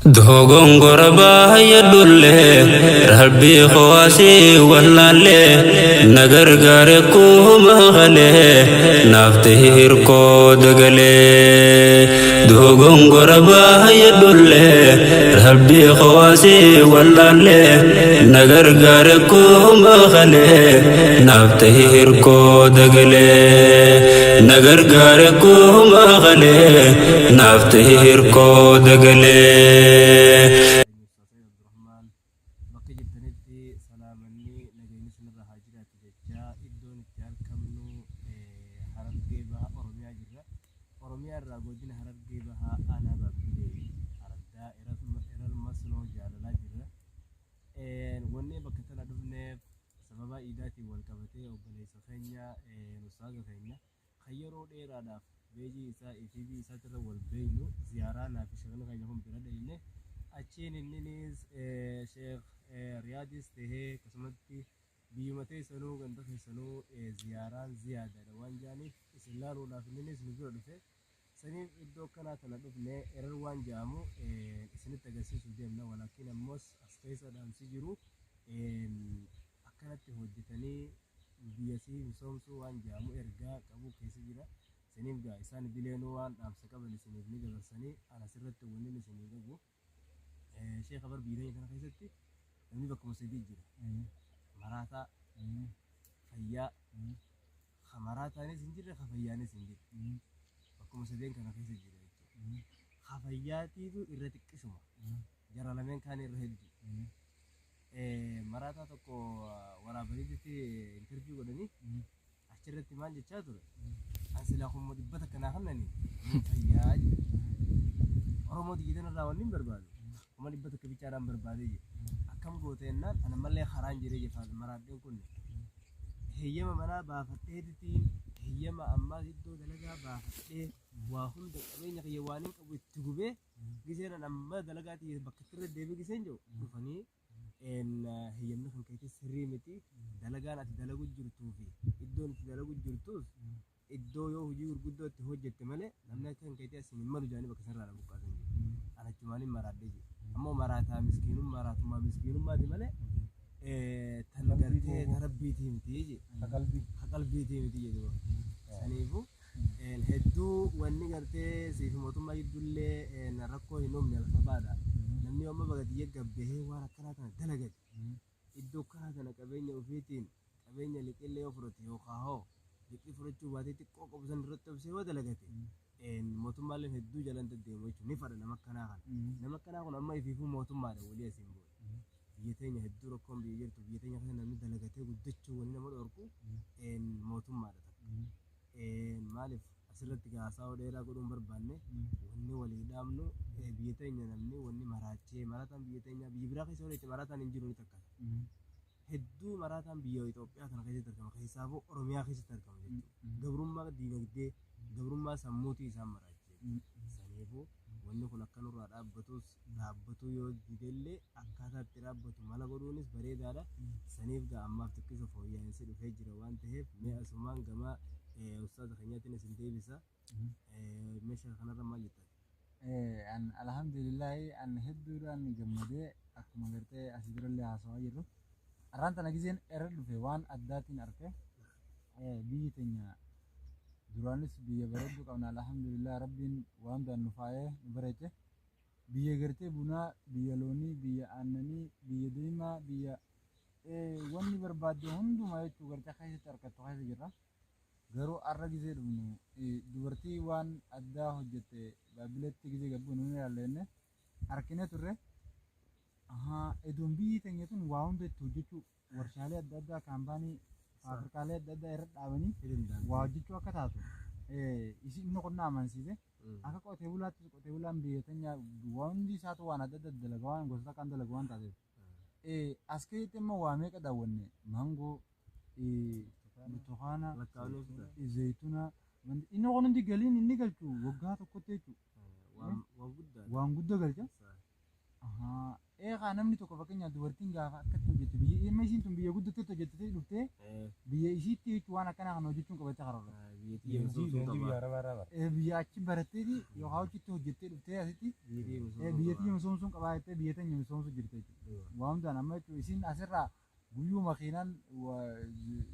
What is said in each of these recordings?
Dogongora baay'adhullee rabbii koo wallaallee na gargaare kuma kalee naaf ta'e hirkoo dagalee. Dogongora baay'adhullee rabbii koo wallaallee na gargaare kuma kalee naaf ta'e hirkoo dagalee. Na gargaare kuma kalee naaf ta'e hirkoo dagalee. Ustaaz Abdurrahmaan, bakka jirtanitti salaamanni nageenyi isinirra haa jiraatu jechaa, iddoon itti argamnu Harargee Baha Oromiyaa jirra. Oromiyaa irraa godina Harargee Bahaa, aanaa Baabbilee, araddaa Erar Masnoo Jaalalaa jirra. Wanni bakka tana dhufneef sababa iidaatiin wal qabatee obboleessa keenya, ustaaza keenya kan yeroo dheeraadhaaf beejii isaa FB isaatirra wal beeynu, ziyaaraa naa fi sheekni keenya kun bira dhayne. Achiin inninis Sheekh Riyaadis tahee akkasumatti biyyuma teessanuu, ganda keessanuu ziyaaraan ziyaadaadha waan jedhaniif, isin laaluudhaaf inninis nu bira dhufe. Saniif iddoo akkanaa tana dhufne. Erar waan jedhamu isinitti agarsiisuu deemna. Walaakin ammoos as keessa dhaamsi jiru akkanatti hojjetanii biyya sii misoomsuu waan jedhamu ergaa qabu keessa jira. Saniif gaa isaan bileenuu waan dhaamsa qaban isiniif ni dabarsanii. Ana asirratti wanni isinii qabu, sheekha bar, biyya kana keessatti namni bakkuma sadii jira: maraataa, fayyaa. Ka maraataanis hin jirre, ka fayyaanis hin jirre, bakkuma sadeen kana keessa jira jechuudha. Ka fayyaatiitu irra xiqqishuma, jara lameen kaan irra hedduu. Maraataa tokko waraabaniitti interview godhanii achirratti maal jechaa ture? "An silaa 100,000 naa kennanii nin fayyaa" jedhe. "Oromoo xiyyitan irraa wanni hin barbaadu 100,000 bichaadhaan barbaadee" jedhe. "Akkam goote?" jennaan, "Ana mallee karaan jiree" jefa. "Maraadheen kun heeyyama manaa baafadheetitiin, heeyyama ammaas iddoo dalagaa baafadhee, waa hunda qabeenya kiyya waan hin qabu itti gubee, giseen an amma dalagaa tiyya bakka itti irra deebi'ee giseen jiru dhufanii heeyyamni kan keetii sirrii miti, dalagaan ati dalagu jirtuu fi iddoon itti dalagu jirtus iddoo yoo hojii gurguddoo itti hojjette malee namni akka kan keetii asiin hin malu" jedhanii bakka sanarraa na buqqaasan jiru. "An achumaan hin maraadhee" jedhe. Ammoo maraataa miskiinummaa, maraatumaa miskiinummaati malee tan gartee ta rabbiitii miti jedhe. Ka qalbiitii miti jedhe. Saniifuu hedduu wanni gartee siif mootummaa jidduullee rakkoo hin uumne alfabaadha. Namni amma bakka gabbahee waan akkanaa kana dalagate, iddoo akkanaa kana qabeenya ofiitiin, qabeenya liqillee yoo fudhate yookaan hoo liqii fudhachuu baatee xiqqoo qabu san irratti obsee yoo dalagate, mootummaaleen hedduu jalan deddeemu jechuun ni fadha nama akkanaa kana. Nama akkanaa kun amma ifiifuu mootummaadha walii asiin booda. Biyya teenya hedduu rakkoon biyya jirtu, biyya teenya keessa namni dalagatee guddachuu wanni nama dhorku mootummaadha takka. Maaliif asirratti haasawa dheeraa godhuun barbaanne, wanni walii dhaamnu biyya teenya namni wanni maraachee, maraataan biyya teenya biyya biraa keessa walitti maraataan hin jiru ni takkata. Hedduu maraataan biyya Itoophiyaa kana keessatti argama. Keessaafuu Oromiyaa keessatti argama jechuudha. Gabrummaa diinagdee, gabrummaa sammuutii isaan maraachee. Saniifuu wanni kun akka nurraa dhaabbatus, dhaabbatuu yoo didellee akkaataa itti dhaabbatu mala godhuunis bareedaadha. Saniif gaa ammaaf xiqqisho fooyya'insi dhufee jira waan ta'eef, mee asumaan gama ustaaza keenyaatiin isin deebisa. Meeshaa kanarra maal jettan? An alhamdulillahi, an hedduudhaan gammadee. Akkuma gartee asii durallee haasawaa jirru, har'aan tana gizeen irra dhufe waan addaatiin arge. Biyyi teenya duraanis biyya bareedduu qabna, alhamdulillah. Rabbiin waan hundaan nu faayee nu bareeche. Biyya gartee bunaa, biyya loonii, biyya aannanii, biyya deemaa, biyya wanni barbaadde hundumaa jechuu gartee keessatti argattu keessa jirra. Garuu har'a gizee dhufnu dubartii waan addaa hojjette Baabbileetti gizee gabbuu nu ilaallenne argine turre. Idoon biyyi teenya tun waa hunda itti hojjechuu, warshaalee adda addaa, kaampaanii, faafrikaalee adda addaa irra dhaabanii waa hojjechuu akka taatu isi inni kun na amansiise. Akka qotee bulaattis, qotee bulaan biyya teenya waan hundi isaatu waan adda adda dalaga, waan gosoota kan dalagu waan taateef. As keessatti immoo waa meeqa daawwanne: maangoo, burtukaana, zayituna. Inni kun hundi galiin inni galchu waggaa tokkotti jechuudha. Waan guddaa galcha. Eegaa namni tokko fakkeenyaaf dubartiin gaafa akkatti hojjette biyya amma isiin tun biyya guddattetti hojjettee dhuftee biyya isiitti jechuun waan akkanaa kana hojjechuun qabattee karoora. Biyya Biyya Arabaa irraa bara. Biyya achi baratteeti yookaan achitti hojjettee dhuftee asitti biyya tiyya misoomsuun qabaa jettee biyya teenya misoomsuu jirte jechuudha. Waan hundaan amma jechuun isiin asirraa guyyuu makiinaan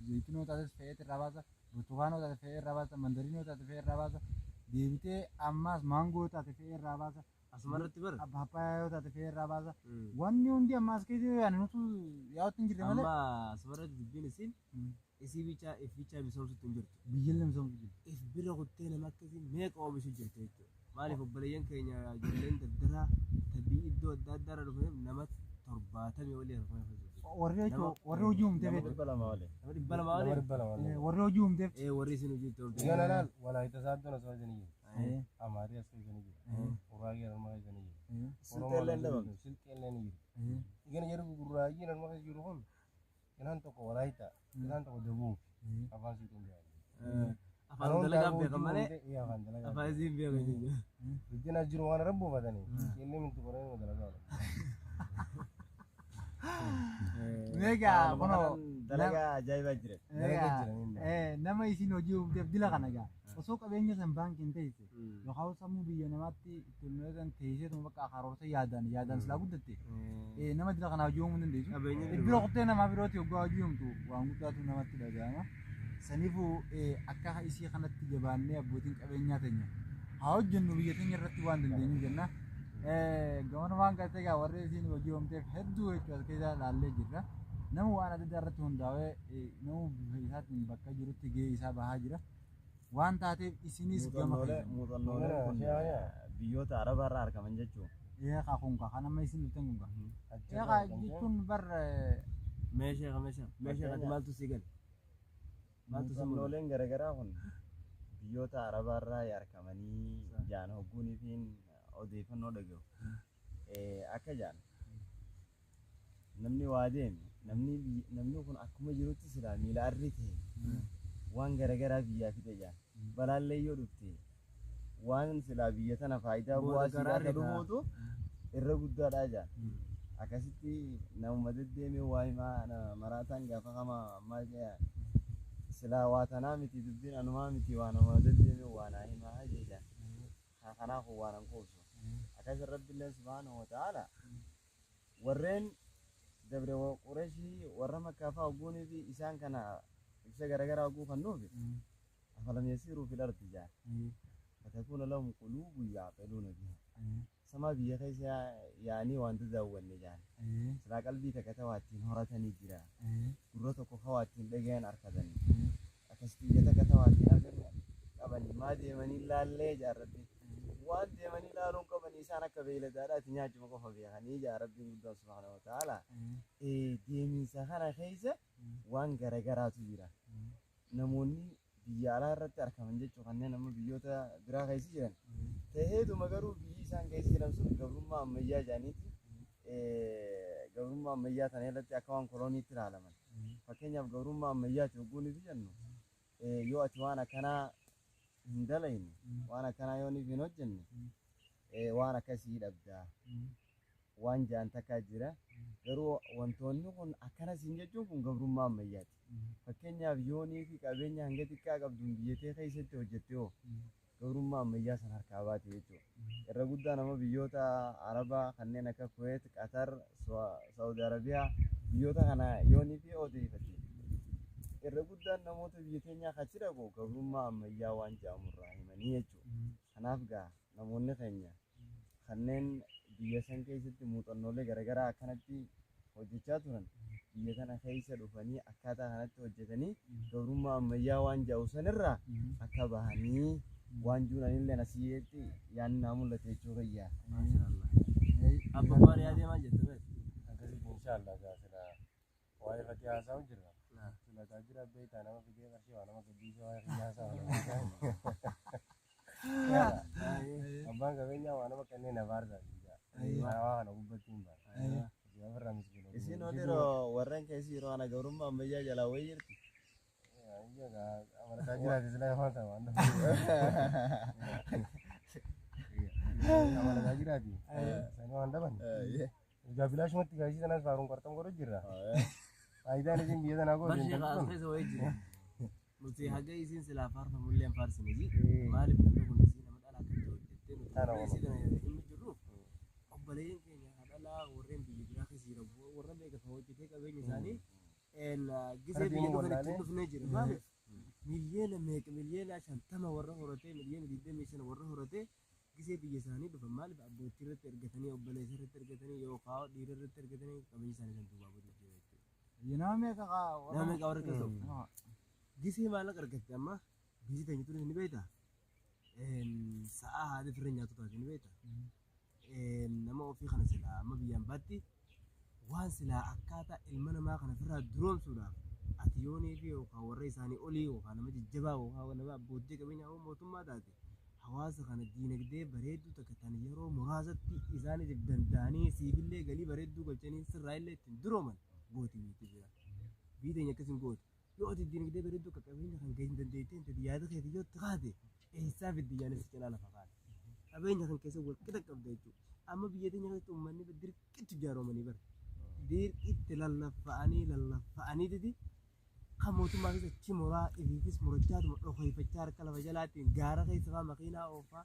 zayituunoo taates fe'ee irraa baasa, burtukaanoo taate fe'ee irraa baasa, mandariinoo taate fe'ee irraa baasa, deebitee ammaas maangoo taate fe'ee irraa baasa, Asumarratti bara. Paappaayyaa yoo taate fe'ee irraa baasa. Wanni hundi ammaas keessa yoo yaane nutu yaa'utti hin jirre malee. Amma asumarratti dubbiin isiin isii bichaa if bichaa misoomsutti hin jirtu. Biyyillee misoomsu jirti. If bira kuttee nama akkasii meeqa oomishu jirti jechuudha. Maaliif obboleeyyan keenya ijoolleen dardaraa tabii iddoo adda addaa irra dhufaniif nama 70 olii harkaa jiru. Warri jechuun warri hojii uumteef Nama jechuudha. 200 olii. Nama 200 Nama olii. 200 olii. Warri hojii uumteef. Warri isin hojii itti oolchu. Yoo laal Walaayita Saaddoon asuma keessa ni jiru. Amaarii as keessa ni jiru. Guraagee asuma keessa ni jiru. Silxeelleen dhabamte. Silxeellee ni jiru. Igana jedhu gurraajiin asuma keessa jiru kun isaan tokko Walaayita, isaan tokko Dabuuf afaan Silxeen jedhamu. Afaan dalagaa beekan malee Afaan dalagaa. afaan isiin beekan jechuudha. Biddeen as jiru waan rabbuufatanii. Illee minti qoree dalagaa oola. Meegaa kunoo Dalagaa ajaa'ibaa jira. Dalagaa jira. Nama isiin hojii uumteef dila kana gaa osoo qabeenya san baankiin teessise yookaan sammuu biyya namaatti itti mul'atan teessee bakka karoorsa yaadaan yaadaan silaa guddatte nama dila kana hojii uumuu dandeessu. Qabeenya Bira kuttee namaa birootti hoggaa hojii uumtu waan guddaatu namatti dhaga'ama. Saniifuu akka isii kanatti jabaannee abbootiin qabeenyaa teenya haa hojjennu biyya teenya irratti waan dandeenyu jenna. Gamoon gartee egaa warri isiin hojii uumteef hedduu jechuudha as keessa ilaallee jirra. Nama waan adda addaa irratti hundaa'ee nama bifa isaatiin bakka jirutti gahee isaa bahaa jira. Waan taateef isinis gama Muuxannooleen kun biyyoota Arabaa irraa argaman jechuudha. Eegaa kun kan amma isin dhuftan kun kan. Eegaa jechuun bar Meeshaa meeshaa meeshaa kan maaltu si gale? Maaltu si mul'ata? Muuxannooleen garaagaraa kun biyyoota Arabaa irraa argamanii jaan hogguunii fi odeeffannoo dhagahu. Akka jaan namni waa deeme namni kun akkuma jirutti silaa miila arri ta'e waan garaagaraa biyyaa fide jaan. Balaallee yoo dhufte waan silaa biyya tana faayidaa Booda bu'aa silaa garaarri akka dhufuutu irra guddaadha jaan. Akkasitti namuma deddeemee waa himaa maraataan gaafa kama maal jedha silaa waa tanaa miti dubbiin anumaa miti waa nama deddeemee waa naa himaa jee jaan. Kanaafuu waan an quubsu. Akkas Rabbiilleen subhaanahu wa ta'ala warreen dabre Qureeshii warra Makkaa fa'aa hogguunii fi isaan kana ibsa garaagaraa hogguu kan nuufi afalam yasiiruu fil ardi jaan. Fatakuuna lahum quluubun ya'qiluuna bihaa. Samaa biyya keessa yaa'anii waan daawwanne jaan. Silaa qalbii takka ta'aa ittiin horatanii jira. Gurra tokko kawaa ittiin dhagayan harkatanii. Akkasitti ija takka ta'aa ittiin argan qabanii maa deemanii laallee jaarrabbi. Waan deemanii laaluun qabanii isaan akka beeyladaadhaatti nyaachuma qofa beekanii jaarrabbiin guddaan subhaanahu wa ta'ala. Deemiinsa kana keessa waan garagaraatu jira. Namoonni biyya alaa irratti argaman jechuun kanneen amma biyyoota biraa keessa jiran. Ta'eetuma garuu biyyi isaan keessa jiran sun gabrummaa ammayyaa jedhaniiti. Gabrummaa ammayyaa tana irratti akka waan kolooniitti ilaalaman. Fakkeenyaaf gabrummaa ammayyaati hogguu nuti jennu yoo ati waan akkanaa hin dalayne waan akkanaa yoo nuti hin hojjenne waan akkasii dhabda. Waan jaan takkaa jira. Garuu wantoonni kun akkana siin jechuun kun gabrummaa ammayyaati. Fakkeenyaaf yoonii fi qabeenya hanga xiqqaa qabduun biyyatee keessatti hojjette hoo gabrummaa ammayyaa san harkaa baate jechuudha. Irra guddaa nama biyyoota Arabaa kanneen akka Kuweet, Qatar, Saudi Arabiyaa biyyoota kana yoonii fi odeeffatte. Irra guddaan namoota biyya teenyaa achi dhaqu gabrummaa ammayyaa waan jedhamurraa himanii jechuudha. Kanaaf gaa namoonni keenya kanneen biyya san keessatti muuxannoolee garaagaraa akkanatti hojjechaa turan biyya tana keessa dhufanii akkaataa kanatti hojjetanii gabrummaa ammayyaa waan jedhu sanirraa akka bahanii waan jiranillee asitti yaadni naa mul'ate jechuu fayyaa. Abbaan waan yaadee maal jette beektu? Akkasitti inshaallah gaa silaa waa'ee fatii haasa'u jirra. Sila taajira beektaa nama fidee qarshii waa nama gaddisee waa'ee fatii haasa'u. Abbaan qabeenyaa waa nama kanneen abaarsaa waa kana gubbatti hin baane. Gaafarraa miskiina. Isin yeroo warreen keessi yeroo ana gabrummaa ammayyaa jalaa wayii jirti. Amala taajiraati sila afaan sana waan Amala taajiraati. Sanii waan dhaban. Egaa bilaashumatti gaasii sanas faaruun qarxam godhu jirra. Faayidaan isin biyya sanaa Bar goote sheekha intalli as kun. keessa wayii jira. Nuti haga isiin silaa faarfamullee hin faarsine ji. Maaliif namni kun isii nama dhalaa akka ta'u jettee nuti Tana warra wama. isii kana himmi jirruuf obboleeyyan keenya kan dhalaa warreen biyya biraa keessa jiran warra meeqa kan hojjetee qabeenya isaanii Kara gisee biyya deemuu dhufan ittiin wallaalee. dhufnee jira. Maaliif miliyoona meeqa miliyoona 50 warra horatee miliyoona 25 warra horatee gisee biyya isaanii dhufan maaliif abbootii irratti ergatanii obboleessa irratti ergatanii yookaan dhiira irratti ergatanii qabeenya isaanii san duubaa booda jira jechuudha. Nama meeqa Nama meeqa warra keessa Nama- gisee maallaqa argatte amma biyyi teenya tunis ni beektaa? Sa'a haadha firra nyaatu taate ni beektaa? Nama ofii kana silaa amma biyyaan baatti waan silaa akkaataa ilma namaa kana ofirraa duroomsuudhaaf ati yoonii fi yookaan warra isaanii olii yookaan nama jajjabaa yookaan nama abbootii qabeenyaa yoo mootummaa taate hawaasa kana diinagdee bareedduu takka tan yeroo muraasatti isaaniif danda'anii siifillee galii bareedduu galchanii sirraa illee ittiin durooman gootii biyyatti jira. Biyyi teenya akkas hin gootu. Yoo ati diinagdee bareedduu akka qabeenya kan gadi hin dandeettee hin yaada keetii yoo itti kaate eessaa fiddi yaanis cinaa lafa kaate. Qabeenya kan keessa wal qixa qabda jechuudha. Amma biyya teenya keessatti uummanni dirqitti ijaaromanii bara. Dirqitti lallaffa'anii lallaffa'anii didi kan mootummaa keessa achi muraa ifiifis murachaatuma dhokeeffachaa harka lafa jalaatiin gaara keessa fa'aa makiinaa oofaa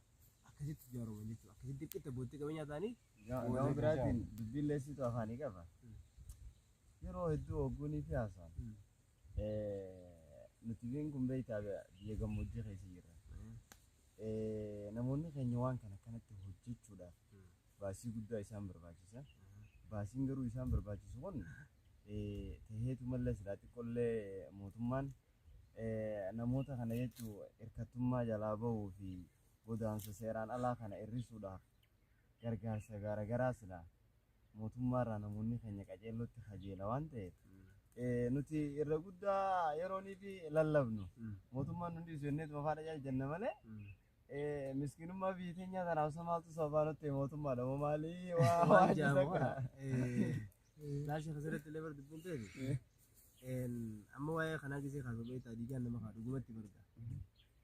akkasitti ijaaroman jechuudha. Akkasitti dirqitti abbootii qabeenyaa ta'anii Gama biraatiin dubbiin leessitu afaanii qaba. Yeroo hedduu hogguunii fi haasa'an. Nuti biyyi kun beektaa biyya gammoojjii keessa jirra. Namoonni keenya waan kana akkanatti hojjechuudhaaf baasii guddaa isaan barbaachisa. Baasiin garuu isaan barbaachisu kun taheetu mallee silaa xiqqoollee mootummaan namoota kana jechuu hirkattummaa jalaa bahuu fi godaansa seeraan alaa kana hir'isuudhaaf gargaarsa garaagaraa silaa mootummaarraa namoonni keenya qajeellotti kajeela waan ta'eef nuti irra guddaa yeroonii fi lallabnu mootummaan hundi isu jennee faana jaal jenna malee miskiinummaa biyya teenyaa tanaaf samaatu sababaa nutti mootummaadha moo maalii waa waan waan jaamu takka. Laasha kasirratti illee bar dubbiin ta'e amma waa'ee kanaa gisee kaasuu beektaa dhiigaan nama kaa dhugumatti barga.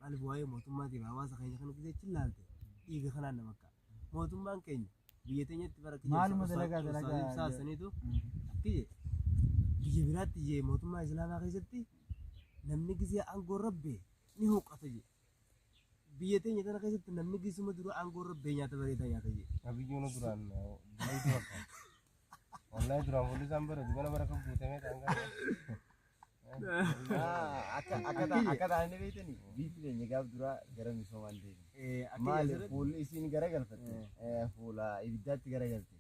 Maaliif waa'ee mootummaatiif hawaasa keenya kana gisee achi ilaalte dhiiga kanaan nama akka. Mootummaan keenya biyya teenyatti bara kiyya Maaluma dalagaa dalagaa saasaniitu akki jee biyya biraatti jee mootummaa islaamaa keessatti namni gisee aangoo rabbee ni huqqata jee. Biyya teenya tana keessatti namni gisuma dura aangoo rabbee nyaata bareedaa nyaata jee. Abiyyoon duraan bareedu fakkaata. Wallahi duraan fuulli isaan bareedu kana bara kan guutamee ta'an kana. Akka ta'an ni beektani biyyi keenya gaaf duraa gara misoomaan deemte. Maali fuulli isiin garagalfatte fuula ibiddaatti garagalte.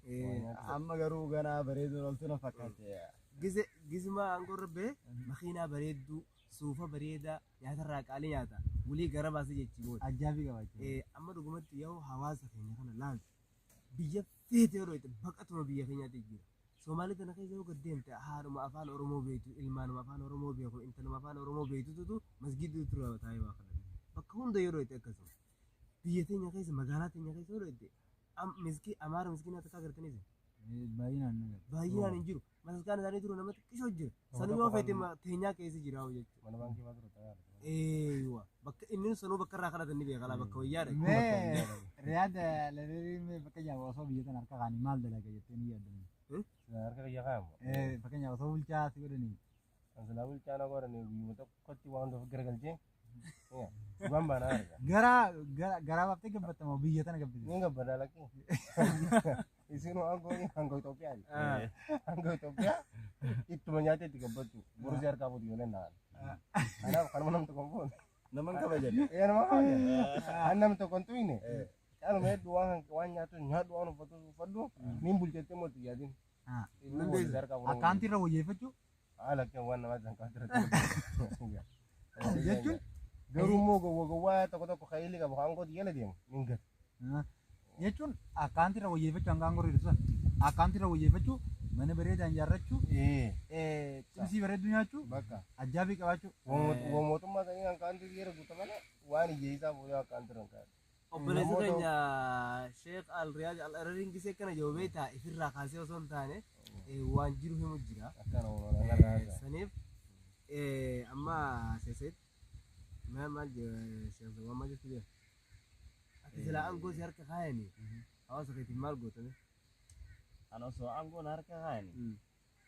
Amma garuu ganaa bareeduun oltu na fakkaate. Gise gisuma aangoo rabbee makiinaa bareedduu suufa bareedaa nyaatarraa qaalii nyaata wulii gara baasee jechi booda. Ajjaabii qabaachuu. Amma dhugumatti yoo hawaasa keenya kana laalte biyya feete yeroo itti baqatuma biyya keenyaatti jira. Somaalii tana keessa yoo gad deemte haadhuma afaan Oromoo beektu ilmaanuma afaan Oromoo beeku intaluma afaan Oromoo beektutu masgiidii tura taa'ee waa kadhata. Bakka hunda yeroo itti akkasuma. Biyya teenya keessa magaalaa teenya keessa yeroo itti miskii amaara miskiinaa takka agartaniis Baay'inaan ni agarra. baay'inaan hin jiru. Masaskaan isaanii turu nama xiqqishoo jira. Sanuu yoo feete teenyaa keessa jira hoo jechuudha. Mana baankii fa'aa ture ta'aa. Eeywa bakka inni sanuu bakka irraa kadhatan ni beeka laa bakka wayyaadha. Mee Riyaada Lareerii mee fakkeenyaaf osoo biyya tana harka kaanii maal dalaga jettee ni yaaddan? Silaa harka kiyya kaa'amu. Fakkeenyaaf osoo bulchaa si godhanii Kan silaa bulchaa na godhanii guyyuma tokkotti waan hundaaf garagalchee. Dhugaan baanaa arga. gara garaa baaftee gabbatta moo biyya tana gabbite? Ni gabbadaa lakkii. Isin aangoo aangoo Itoophiyaati. Aangoo Itoophiyaa ittuma nyaatee itti gabbachuu. Borosii harkaa fuutu yoo danda'an. Kanaaf kanuma namni tokko hin fuune. Nama hin kabajan. Ee nama kabajan. An namni tokko hin tuyne. Caaluma hedduu waan waan nyaatu nyaadhu waan uffatu uffadhu niin bulchettee immoo itti yaadin. Akkaantii irra wayyeeffachuu Haala akkeen waan namaatti kan qabatu jechuun Garuu immoo gowwa gowwaa tokko tokko kaayilii qabu aangoo jala deemu niin gatu. Jechuun akkaantii irra wayyeeffachuu hanga aangoo irra akkaantii irra wayyeeffachuu mana bareedaa ijaarrachuu cimsii bareedduu nyaachuu Bakka. ajjaabii qabaachuu. Mootummaa sanii kan kaantii jira guuta malee waan hiyyeessaa fuudhee akka kaantii irra hin kaa'u. Obboleessi keenya Sheekh Al-Riyaad Al-Arariin gisee kana jiru beektaa ifirraa kaasee osoo hin taane waan jiru himu jira. Akkana uumamaa Saniif amma seeseet maal maal Sheekh Zawwaan maal jettu jira? Ati silaa aangoo si harka kaayanii hawaasa keetiif maal gootame? An osoo aangoo na harka kaayani.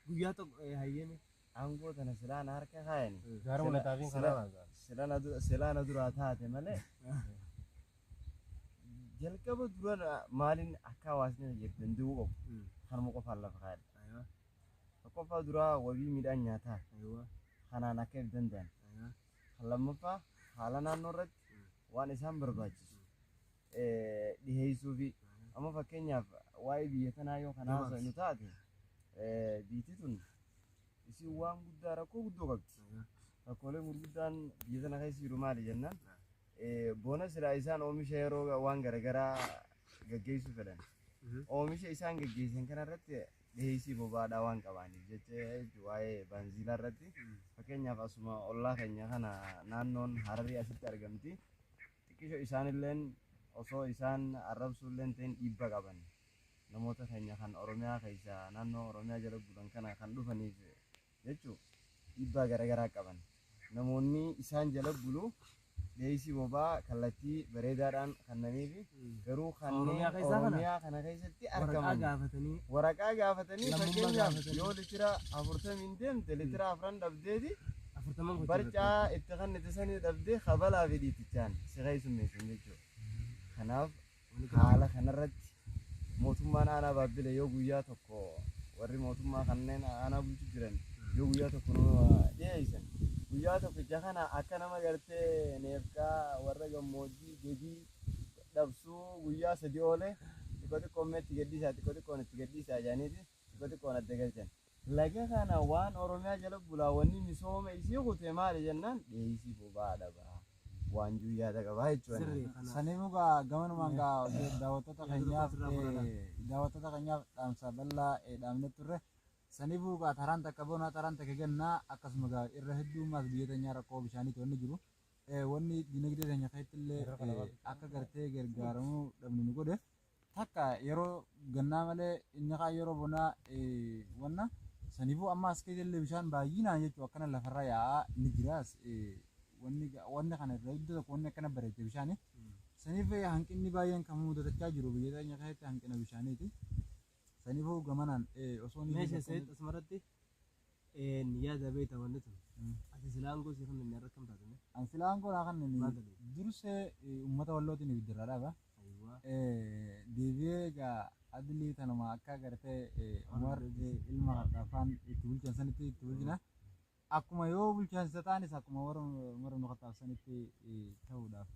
Guyyaa tokko hayyeeme. Aangoo tana silaa na harka kaayani. Gaara mul'ataafiin Sila- kanaa Silaa na duraa taate malee. Jalqaba dura maaliin akka hawaasni fayyadu danda'uu qabu. Kanuma qofaan lafa kaayadha. Tokkoffaa duraa wabii midhaan nyaataa kanaan akka if danda'an. Kan lammaffaa haala naannoo irratti waan isaan barbaachisu dhiheessuu fi amma fakkeenyaaf waa'ee biyya tanaa yoo kan haasofnu taate, biyyi tun isin waan guddaa rakkoo guddoo qabdi. Rakkooleen gurguddaan biyya tana keessa jiru maali jennaan, bona silaa isaan oomisha yeroo waan garaagaraa gaggeessuu fedhan. Oomisha isaan gaggeessan kanarratti dhiheessii boba'aadhaa waan qabaaniif jecha, waa'ee baanziilaa irratti fakkeenyaaf asuma ollaa keenya kana naannoon Hararii asitti argamti. Xiqqisho isaanilleen osoo isaan arrabsuulleen ta'in dhiibba qaban. Namoota keenya kan Oromiyaa keessa naannoo Oromiyaa jala bulan kana kan dhufaniif jechuu dhiibbaa garaagaraa qaban. Namoonni isaan jala bulu dhiheessii boba'aa kallattii bareedaadhaan kennaniifi garuu kanneen Oromiyaa keessaa kana? Oromiyaa kana keessatti Waraqaa argaman gaafatanii waraqaa gaafatanii lammummaa fakkeenyaaf gaafatanii. Yoo litira 40n deemte litira 4 dhabdeeti 40 gochuu. Barcaa itti kennite sanii dhabdee kabalaa fi dhiitichaan si keessummeessan jechuudha. Kanaaf haala kanarratti mootummaan aanaa Baabbile yoo guyyaa tokko warri mootummaa kanneen aanaa bulchu jiran yoo guyyaa tokko nu dhiyeessan, guyyaa tokkicha kana akka nama gartee neefqaa warra gammoojjii gadii dhabsuu guyyaa 3 oole xiqqoo xiqqoon itti gadhiisaa, xiqqoo xiqqoon itti gadhiisaa jedhaniiti xiqqoo xiqqoon adda galchan. Laga kana waan Oromiyaa jala bulaa wanni misooma isii kute maali jennaan, dhiyeessii boba'aa dhabaa waan jiru yaada qabaa jechuudha. Sirrii kana. Saniifuu gaa gamanumaan gaa daawwattoota Yaada keenyaaf tokko sirraa fudhata. Daawwattoota keenyaaf dhaamsa bal'aa dhaamne turre. Saniifuu gaa taraan takka bonaa, taraan takka gannaa, akkasuma gaa irra hedduummaas biyya teenyaa rakkoo bishaaniitu wanni jiru. Wanni dinagdee teenya keessatti illee akka gartee gargaaramuu dhabnu nu godhe. Takka yeroo gannaa malee inni kaan yeroo bonaa wanna saniifuu amma as keessa illee bishaan baay'inaan jechuun akkana lafarra yaa'aa ni jiraas, wanni kana irra iddoo tokko wanni akkana bareeche bishaani. Saniif hanqinni baay'een kan mudatachaa jiru biyya teenya keessatti hanqina bishaaniiti. Saniifuu gamanaan osoo ni Meeshaa seet asumarratti yaada beekta wanni tun. Ati silaa aangoo si kan inni irra kam taate? An silaa aangoo naa kan Maal ta'e? Dursee uummata Wallootiin ibiddarraa dhaaba. Ayiwaa. Deebi'ee egaa adlii tanuma akka gartee Umar ilma Khaxaafaan itti bulchan sanitti itti bulchina. Akkuma yoo bulchaansa ta'anis akkuma warra Umar ibn Khaxaaf sanitti ta'uudhaaf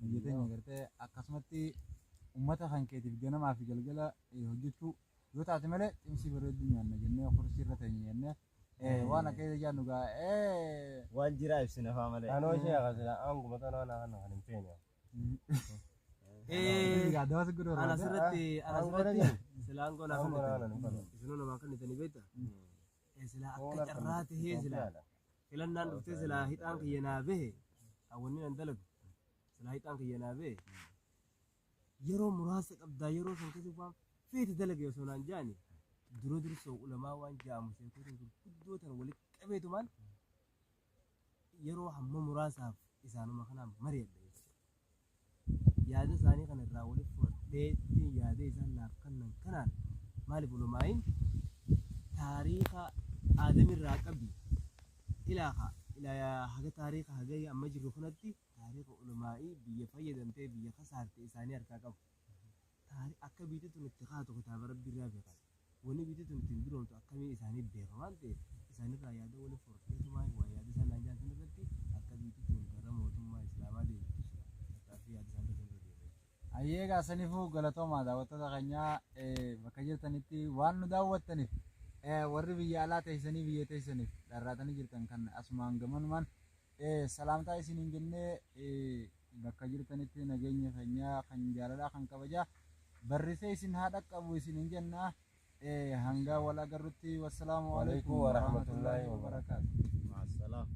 biyya teenya gartee akkasumatti uummata kan keetiif ganamaa fi galgala hojjechuu yoo taate malee cimsii bareedduu nyaanna jennee kursii irra teenya jennee waan akka jaannu gaa. Waan jiraa ibsina faa malee. Anoo ishee akkasila aanguma tanaa naa kana kan hin feene. Egaa daawwatu godhu Ana barbaada. asirratti ana Aangoo asirratti dhageen. silaa aangoo naa Aangoo naa kennitanii. nan hin fedhu. Isinuu namaa kennitanii beekta. Silaa akka carraa tahee silaa filannaan dhuftee silaa hixaan kiyya naa bahe, hawwanni nan dalagu silaa hixaan kiyya naa bahe, yeroo muraasa qabdaa, yeroo san keessa waan feete dalage osoo naan jaani, dura dursoo ulamaa waan ja'amu sheekota gurguddoo tan walitti qabeetumaan yeroo hamma muraasaaf isaanuma kanaan mari'adha jechuudha. Yaada isaanii kana irraa walitti fudhadheetti yaada isaan naaf kennan kanaan, maaliif ulamaa'iin taariika aadamirraa qabdi ilaa ilaa haga taariika haga amma jirru kanatti taariika ulamaa'ii biyya fayyadamtee biyya kasaarte isaanii harkaa qabu. Akka biyyi tun itti kaatu kitaaba Rabbi irraa beekan. Wanni biyyi tun ittiin duroomtu akkamii isaanii beeka waan ta'eef, isaanirraa yaada walitti fudhadheetumaan waa yaada isaan naan jaan irratti akka biyyi tun gara mootummaa Islaamaa deemtu sila tattaaffii yaada isaan irra deema jechuudha. Ayyeegaa saniifuu galatoomaa daawwattoota keenyaa, bakka jirtanitti waan nu daawwattaniif, warri biyya alaa teessanii biyya teessaniif dharraatanii jirtan kan asumaan gamanumaan salaamtaa isiniin jennee, bakka jirtanitti nageenya keenyaa kan jaalalaa kan kabajaa barrisee isin haa dhaqqabu isiniin jennaa, hanga wal agarrutti wassalaamu alaikum Waalaikum warahmatullaahi wabarakaatu. Maasalaam.